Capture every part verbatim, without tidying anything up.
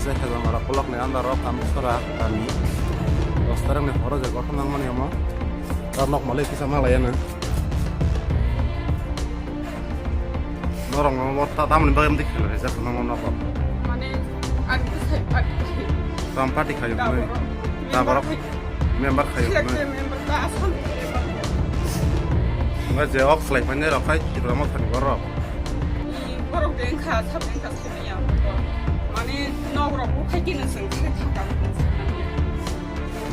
Jai kha jang aro kolok ni andar o Kamisora kami. Dos tarang ni horo je gothon nang mani omo. Tar nok malik kisa malai ano. Norok no mo ta tamni bagwi mudi khela rijak no mo nogo. Mane, ang bwsai party. Tam party khayo. Taboro. Taboro. Member khayo. Member khayo. Member ta asal member. Nga je ok khlai phani rok khai Tripura mo thani borok. I borok de kha, sab de kha, sini ya. Mane, nok rok khai kini sing khai thaka.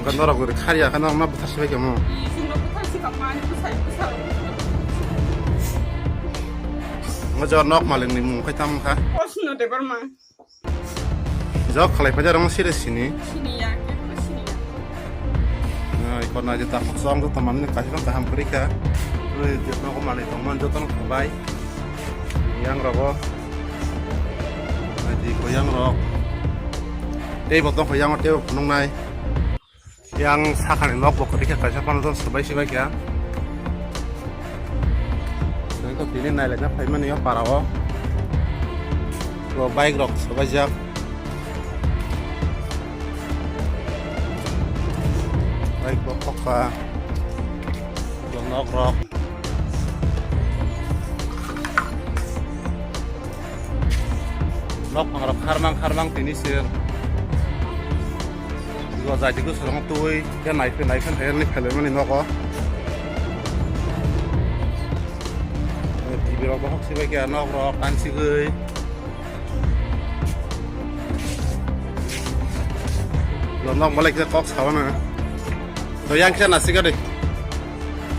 Nga norok gori khariya kha norok ma buthar sibai kamo. I sing no buthar si kamo, ani bwsai bwsai. Nga jor nok malik ni mung khai tam kha. Osno de barma. Jok khalai pajar rong sire sini. Siniya, kebo siniya. Ai kona je takhuk song to tamani kaisa kaham kori kha. Oi je no ko mani tongman joto no khabai. Yang rogo. Ai di ko yang rok. Tei bo tong ko yang tei bo phunung nai. Yang sakani nok bo kwrwi khe kaisa phano swbai swbai kha. Tei to tini nailaina phaimani o para o. Bo bike rok swbaijak. Bike bo kokha. Bo nok rok. Nok phangrok kharmang kharmang tini sir. Go jai tiko sorong tui ke nai phe nai phe nai ni phele mani nogo. T V rok bohok sibai ke nok rok tan sigui. Lo nok malai ke kok sawana. To yang khe nasi gade.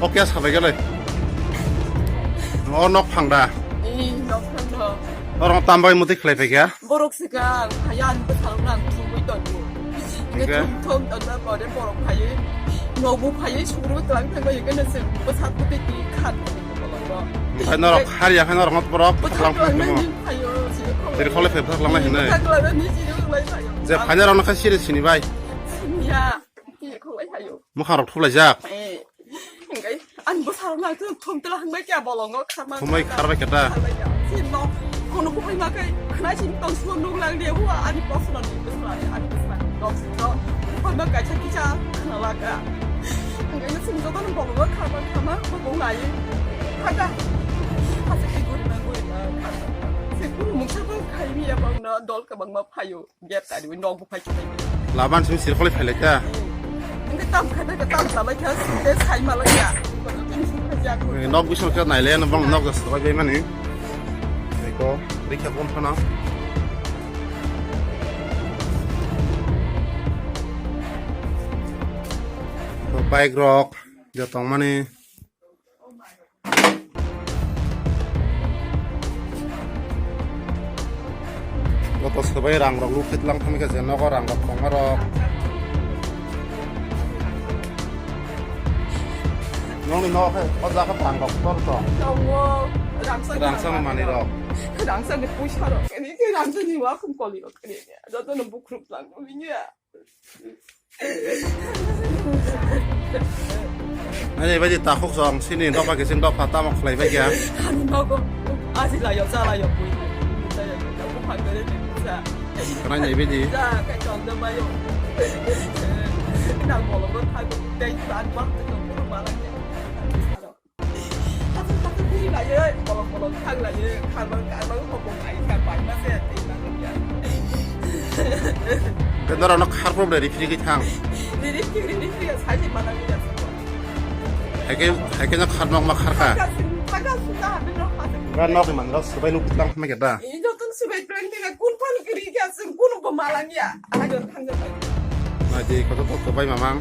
Oke sabai gale. O nok phangda. Ih, nok phangda. Orang tambai muti khlai phaikha. Borok sika, hayan bwsarok nang thumui tongo. Hingke? Thum thum tonna pore borok phaiwi. Nokbo phaiwi suguru tlang thangbai hingke nase bwsak bwtwi twi khan. Omo hai norok har ya, hai norok borok bwsak thaklang tlang thangbai. Nang phaio, sini khawlai. Tiri khawlai phai bwsak langlai hinai. Bwsak langlai, sini khawlai phaio. Je phainai rok no khai siri sini bai. Sini ya, tiri khawlai phaio. Mwkhang rok thuplaijak. Eh. Hingke ani bwsarok nang thum thum tela hingbai kya bolongo kharma. Thumbai kharbai keta. Kharbai kya. Sini no kono kuphai ma kai khna sini tong suo nuk lang dia hua ani bwsarok ni bwsarok ani bwsarok ni dok sini no kuphai ma kaisa kisa khna laka. Hingke sini joto no bolongo kharma kharma bokong lai. Haga. Hasa ke guri ma guri ma kharma. Se kunu mungsa bang khai mi ya bang no dol kabang ma phaio. Gate tadi win dog bukai kita ini. Laban sini sirkoli phailai ta. Ini tam kata kata tam labai kan sini sai malah ya. Ini sini kerja aku. Eh, nok bising khe naile na bang nok jas sabai bai mani. Eko rikha kon phana. Bike rok jotong mani. Joto swbai rang rok lukit lang thangkhe je nogo rang rok tongma rok. Nongni nogo khe o jaga rang rok tor tong. Tongo, rangchak ni manwi rok. Rangchak ni puisa rok. Ini ke rangchak ni wa khum koli rok. Ini joto no bukruk lang. Ini ya. Ani bai di takhuk song sini dopha kisim dopha tamo khlai bai kya. Ani nogo aji layo, cha layo, bui. Cha ya, cha bu phang dere ni cha. Kana ni bai di. Cha kai tong da bayo. Nang bolong ro thago, dai ban ban to ko ba la kya. Hathor hathor bui lai, bolong bolong thang lai, kharma kharma hopong lai, kha bai ma se, tei ma ya. Ke norok no khar problem ri phiri thang. Ri ri phiri ri phiri sai sai mana ya. Haike haike no khar nok ma khar kha. Thang ka sing, thang ka sing ka, hape no khar. Ga nok man rok swbai nuk tang ma keta. Ini jotong swbai prank tega kun pan kiri ka sing kun ko malang ya. Aha jor thang jor bai. Ma je koto to bai mamang.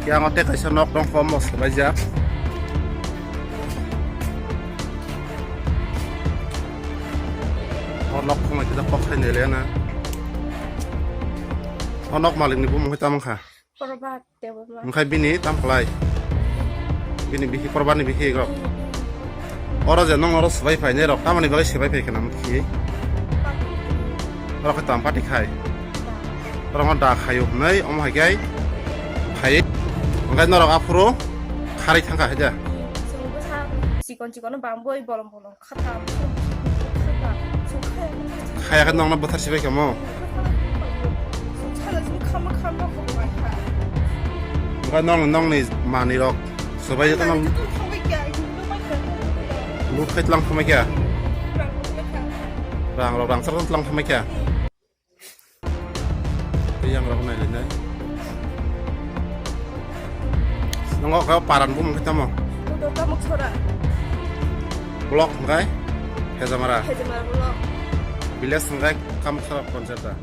Yang ote kaisa nok tong kom mos bai jak. O nok khoma kita kok khai nele na. O nok malik ni bumung tamo kha. Korba tebo ma. Mungkhai bini tam khlai. Bini bihi korba ni bihi rok. Oro je nong oro swbai phai ne rok tamani bagwi swbai phai kana mukhi. Oro khe tam party khai. Oro da khayo hnai omo hai kai phai. Mungkhai norok aphuru kharwi thangkha hai da. Chikon chikon bamboi bolong bolong. Khata, khata, khata, Khaya khe nongno bwthar sibai kamo. Sala jung khama khama khama kha. Nokha nong nongni manwi rok. Sobai joto nong. Jung thangbai kya, jung thangbai kya. Lut khai tlang thangbai kya. Rang thangbai kya. Rang rok rang sar tlang thangbai kya. Yang rok nai le nai. Nongo kha paran bumung khe tamo. Udo Kamuksora. Block hwnkhe Hejamara. Hejamara block. Village hwnkhe Kamuksora Panchayat.